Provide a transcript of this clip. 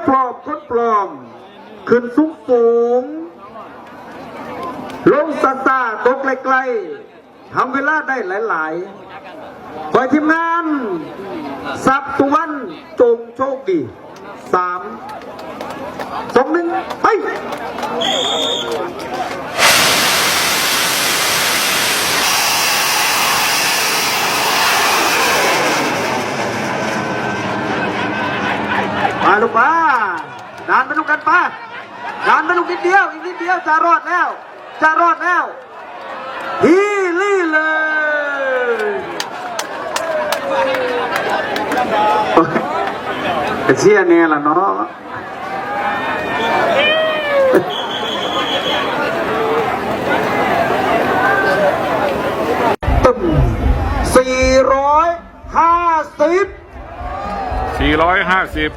ປອມ ຄົນປອມ ຂຶ້ນສູງໆ ລົງຊ້າໆ ຕົກໃກ້ໆ ທຳເວລາໄດ້ຫຼາຍໆ ຂໍໃຫ້ທີມງານຊັບສຸວັນ ຈົ່ງໂຊກດີ. ສາມ ສອງ ໜຶ່ງ ໄປ! ໄປລູກໄປ! ດັນໄປລູກ ດັນໄປ! ດັນໄປລູກ ນິດດຽວ ອີກນິດດຽວ ຈະຮອດແລ້ວ ຈະຮອດແລ້ວ ຮີລີເລີຍ ກະເຊຍແນ່ລະເນາະ. ສີ່ຮ້ອຍຫ້າສິບ ສີ່ຮ້ອຍຫ້າສິບ.